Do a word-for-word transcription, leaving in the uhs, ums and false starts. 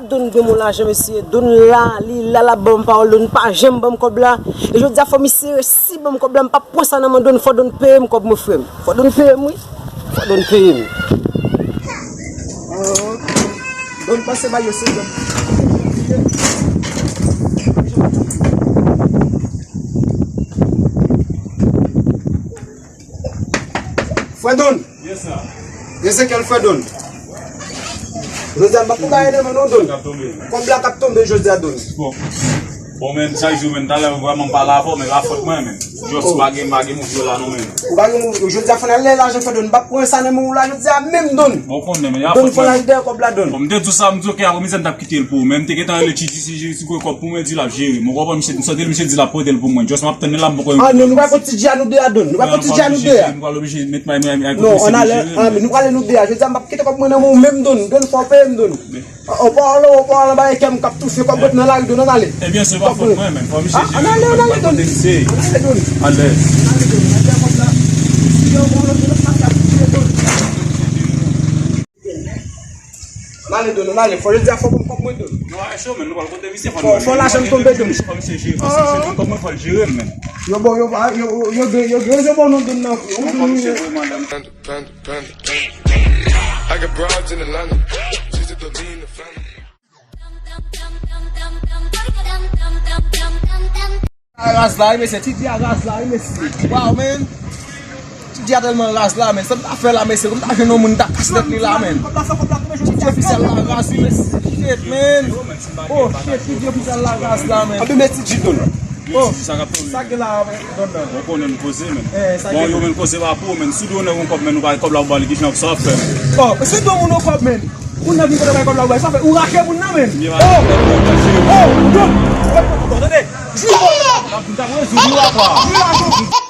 Don dwe m yon lajan, mesye. Don la, li la, l ap ban m pawòl. Don pa janm ban m kòb la. E jodi a, fò misye resi ban m kòb la. M p ap pran sa nan men Don. Fò Don peye m kòb mwen, frè m. Fò Don peye m, wi. Fò Don peye m. Don panse bay yo se Don. Frè Don. Yes, sir. Ezekyèl, frè Don. Jodi a, m p ap pou bagay nan men nou, Don. Kòb la k ap tonbe jodi a, Don. Bon. Bon, men, chak jou, men, talè, vrèman, m pale avè w, men pa fòt mwen, men. Just pa gen, pa gen mouv yo la, non, men. Ou pa gen mouv, jodi a, fò n al lè lajan, frè Don. M p ap pran sa nan men w la, jodi a, menm, Don. Bon, konnen, men, Don, fò n al dèyè kòb la, Don. Bon, m te di w sa, m di, ok, apre midi a, m t ap kite l pou ou, men m te gentan rele Tchitchi, si, si, si, kòb pou mwen, di l ap jere. Mwen konprann misye, m santi l, misye di l ap pote l pou mwen. Just m ap tann li la, m poko. Ah, non, nou pral pran Ti Dji a nou de a, Don. Nou pral pran Ti Dji a nou de a. M pral oblije met may, may, may, non, ann ale, ah, men nou prale nou de a. Jodi a, m p ap kite kòb mwen nan men w menm, Don. Don, fò w peye m, Don. Ou pa wè, ou pa wè anba kè m k ap toufe, kòb ret nan lari, Don, ann ale. Ebyen, se pa fòt mwen, men. Fò misye jere. Ann ale, ann ale, Don. Ann ale, Don. Ann ale, Don. Ann ale, kòb la. Si yo bon, Don, ap toufe, Don. Ann ale, Don, ann ale. Fò jodi a, fò ban m kòb mwen, Don. Non, e cho, men, nou pral kote misye, fò, fò lajan m tonbe, Don. Fò misye jere, fò misye jere kòb mwen, fò l jere, men. Yo bon, yo, yo, yo, yo, yo, yo, yo bon, non, Don, nan. Fò misye jere, madanm. Panda, panda, panda. I got broads in Atlanta. Just to lean the family. A raz la, wi, mesye. Ti Dji a raz la, wi, mesye. Wow, man. Ti Dji a tèlman raz la, man. Sa m ta fè la, mesye? Kòm ta jwenn yon moun, ta kase tèt li la, man. Ti Dji ofisyèl la raz, wi, mesye. Shit, man. Oh, shit, Ti Dji ofisyèl la raz la, man. Anpi men Ti Dji, Don. Oh, sa gen la, Don, Don. Bon, konnen n koze, men. Eh, sa gen. Bon, yo, men, koze pa pou, men. Si w di w nèg yon kòb, men, ou bay kòb la, ou ba li, ki jan sa w ap fè? Oh, si w di w moun yon kòb, men. Moun nan vin kote bay kòb la, ou bay, sa fè, ou rache moun nan, men. Oh, oh, Don. Tande. Jwi, Don. N ap, n ap rezoud, wi, apa. Jwi, Don.